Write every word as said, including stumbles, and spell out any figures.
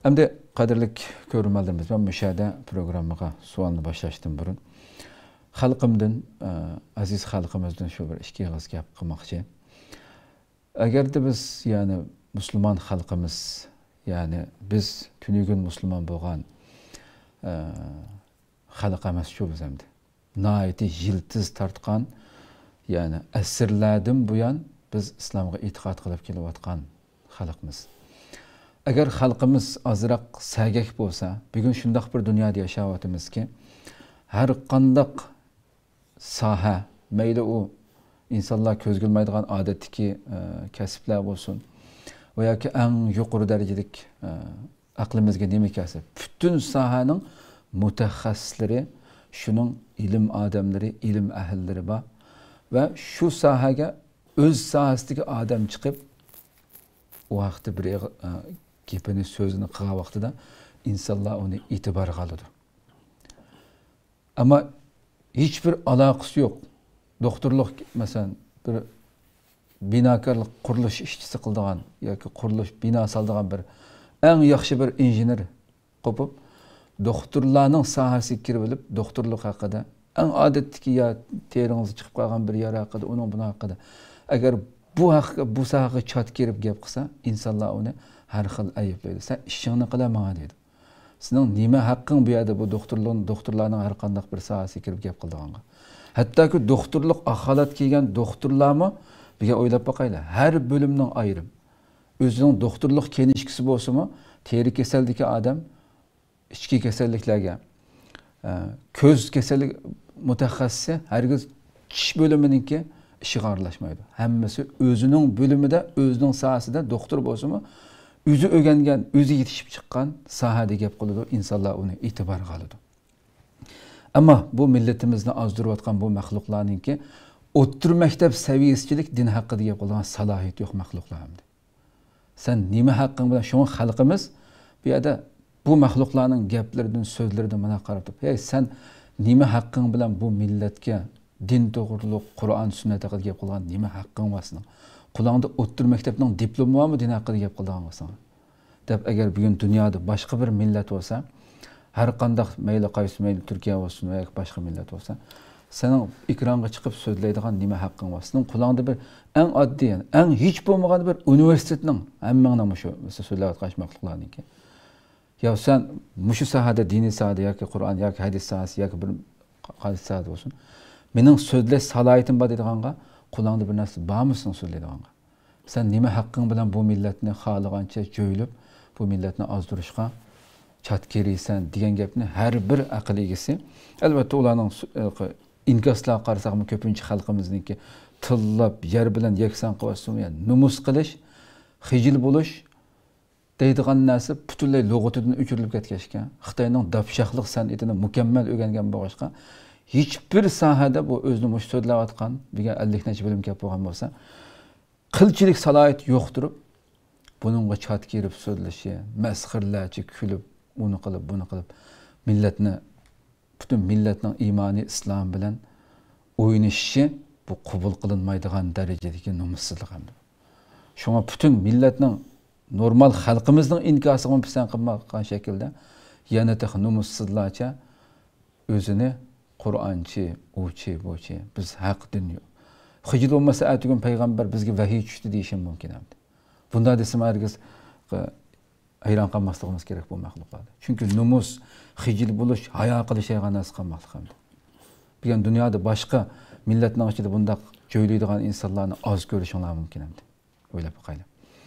ئەمدى قەدىرلىك كۆرۈرمەنلىرىمىز، مەن مۇشۇ يەردە پروگراممىغا سوئالنى باشلاشتىن بۇرۇن خەلقىمدىن، ئە، ئەزىز خەلقىمىزدىن شۇ بىر ئىككى ئېغىز گەپ قىلماقچى. ئەگەردە بىز، يەنى مۇسۇلمان خەلقىمىز، يەنى بىز تۈنۈگۈن مۇسۇلمان بولغان، ئە، خەلق ئەمەسچۇ بىز ئەمدى. ناھايىتى يىلتىز تارتقان، يەنى ئەسىرلەردىن بۇيان بىز ئىسلامغا ئېتىقاد قىلىپ كېلىۋاتقان خەلقمىز. ئەگەر خەلقىمىز ئازراق سەگەك بولسا، بۈگۈن شۇنداق بىر دۇنيادا ياشاۋاتىمىزكى، ھەر قانداق ساھە، مەيلى ئۇ ئىنسانلار كۆزگە ئىلمايدىغان ئادەتتىكى، ئە، كەسىپلەر بولسۇن ۋە ياكى ئەڭ يۇقىرى دەرىجىلىك، ئە، ئەقلىمىزگە نېمە كەلسە، پۈتۈن ساھەنىڭ مۇتەخەسسىسلىرى، شۇنىڭ ئىلىم ئادەملىرى، ئىلىم ئەھلىلىرى بار ۋە شۇ ساھەگە ئۆز ساھەسىدىكى ئادەم چىقىپ، ئۇ ھەقتە بىر ئېغىز، ئە، گېپىنى، سۆزىنى قىلغان ۋاقتىدا ئىنسانلار ئۇنى ئېتىبارغا ئالىدۇ. ئەمما ھېچبىر ئالاقىسى يوق. دوختۇرلۇق، مەسىلەن، بىر بىناكارلىق، قۇرۇلۇش ئىشچىسى قىلىدىغان ياكى قۇرۇلۇش، بىنا سالىدىغان بىر ئەڭ ياخشى بىر ئىنژېنېر قوپۇپ، دوختۇرلارنىڭ ساھەسىگە كىرىۋېلىپ، دوختۇرلۇق ھەققىدە، ئەڭ ئادەتتىكى يا تېرىڭىزدا چىقىپ قالغان بىر يارا ھەققىدە، ئۇنىڭ بۇنىڭ ھەققىدە، ئەگەر بۇ ھەققە، بۇ ساھەگە چات كىرىپ گەپ قىلسا، ئىنسانلار ئۇنى ھەر خىل ئەيىبلەيدۇ. سەن ئىشىڭنى قىلە ماڭا دەيدۇ. سېنىڭ نېمە ھەققىڭ بۇ يەردە بۇ دوختۇرلۇق، دوختۇرلارنىڭ ھەر قانداق بىر ساھەسىگە كىرىپ گەپ قىلىدىغانغا؟ ھەتتاكى دوختۇرلۇق ئاخالەتكە كىرگەن دوختۇرلارمۇ، بىگە ئويلاپ باقايلى، ھەر بۆلۈمنىڭ ئايرىم. ئۆزىنىڭ دوختۇرلۇق كىنىشكىسى بولسىمۇ، تېرە كېسەللىكى ئادەم، ئىچكى كېسەللىكلەرگە، ئە، كۆز كېسەللىك مۇتەخەسسىسى ھەرگىز چىش بۆلۈمىنىڭكى ئىشىغا ئارىلاشمايدۇ. ھەممىسى ئۆزىنىڭ بۆلۈمىدە، ئۆزىنىڭ ساھەسىدە دوختۇر بولسىمۇ، ئۆزى ئۆگەنگەن، ئۆزى يېتىشىپ چىققان ساھەدە گەپ قىلىدۇ، ئىنسانلار ئۇنى ئېتىبارغا ئالىدۇ. ئەمما بۇ مىللىتىمىزنى ئازدۇرۇۋاتقان بۇ مەخلۇقلارنىڭكى ئوتتۇرا مەكتەپ سەۋىيەسىچىلىك دىن ھەققىدە گەپ قىلىدىغان سالاھىيىتى يوق مەخلۇقلار ئەمدى. سەن نېمە ھەققىڭ بىلەن؟ شۇڭا خەلقىمىز بۇ يەردە بۇ مەخلۇقلارنىڭ گەپلىرىدىن، سۆزلىرىدىن مانا قاراپ تۇرۇپ، ھەي، سەن نېمە ھەققىڭ بىلەن بۇ مىللەتكە دىن توغرۇلۇق، قۇرئان، سۈننەت ھەققىدە گەپ قىلغان نېمە ھەققىڭ بار سېنىڭ؟ قولۇڭدا ئوتتۇرا مەكتەپنىڭ دىپلومى بارمۇ دىن ھەققىدە گەپ قىلىدىغانغا ساڭا؟ دەپ، ئەگەر بۈگۈن دۇنيادا باشقا بىر مىللەت بولسا، ھەر قانداق، مەيلى قايسى، مەيلى تۈركىيە بولسۇن ۋە ياكى باشقا مىللەت بولسا، سېنىڭ ئېكرانغا چىقىپ سۆزلەيدىغان نېمە ھەققىڭ بار؟ سېنىڭ قولۇڭدا بىر ئەڭ ئاددىي، ئەڭ ھېچ بولمىغاندا بىر ئۇنىۋېرسىتېتنىڭ، ھەممىڭنىڭ مۇشۇ، مەسىلەن، سۆزلەۋاتقان شۇ مەخلۇقلارنىڭكى. يا سەن مۇشۇ ساھەدە، دىنىي ساھەدە ياكى قۇرئان ياكى ھەدىس ساھەسى ياكى بىر قايسى ساھەدە بولسۇن، مېنىڭ سۆزلەش سالاھىيىتىم بار دەيدىغانغا، قولۇڭدا بىر نەرسە بارمۇ سېنىڭ سۆزلەيدىغانغا؟ سەن نېمە ھەققىڭ بىلەن بۇ مىللەتنى خالىغانچە جۆيلۈپ، بۇ مىللەتنى ئازدۇرۇشقا چات كىرىسەن دېگەن گەپنى ھەر بىر ئەقىل ئىگىسى، ئەلۋەتتە، ئۇلارنىڭ سو-، ئىنكاسلارغا قارىساقمۇ، كۆپىنچە خەلقىمىزنىڭكى تىللاپ، يەر بىلەن يەكسان قىلىۋاتسىمۇ، يەنى نومۇس قىلىش، خىجىل بولۇش دەيدىغان نەرسە پۈتۈنلەي لۇغىتىدىن ئۆچۈرۈلۈپ كەتكەچكە، خىتاينىڭ داپشاقلىق سەنئىتىنى مۇكەممەل ئۆگەنگەن بولغاچقا، ھېچبىر ساھەدە بۇ ئۆزىنى مۇشۇ سۆزلەۋاتقان، بىگە ئەللىك نەچچە بۆلۈم گەپ بولغان بولسا، قىلچىلىك سالاھىيىتى يوقتۇرۇپ، بۇنىڭغا چات كىرىپ سۆزلىشى، مەسخىرىلەرچە كۈلۈپ، ئۇنى قىلىپ، بۇنى قىلىپ، مىللەتنى، پۈتۈن مىللەتنىڭ ئىمانى ئىسلام بىلەن ئوينىشىشى، بۇ قوبۇل قىلىنمايدىغان دەرىجىدىكى نومۇسسىزلىق ئەمدى. شۇڭا پۈتۈن مىللەتنىڭ، نورمال خەلقىمىزنىڭ ئىنكاسىغىمۇ پىسەنت قىلمايدىغان شەكىلدە يەنە تېخى نومۇسسىزلارچە ئۆزىنى قۇرئانچى، ئۇچى، بۇچى، بىز ھەق دىن يو-، خىجىل بولمىسا، ئەتىگۈن پەيغەمبەر بىزگە ۋەھىي چۈشتى دېيىشى مۇمكىن ئەمدى. بۇنداق دېسىمۇ ھەرگىز ھەيران قالماسلىقىمىز كېرەك بۇ مەخلۇقلاردا. چۈنكى نومۇس، خىجىل بولۇش، ھايا قىلىش دەيدىغان نەرسە قالماسلىق ئەمدى. بۈگۈن دۇنيادا باشقا مىللەتنىڭ ئىچىدە بۇنداق جۆيلەيدىغان ئىنسانلارنى ئاز كۆرۈشۈڭلار مۇمكىن ئەمدى. ئويلاپ باقايلى.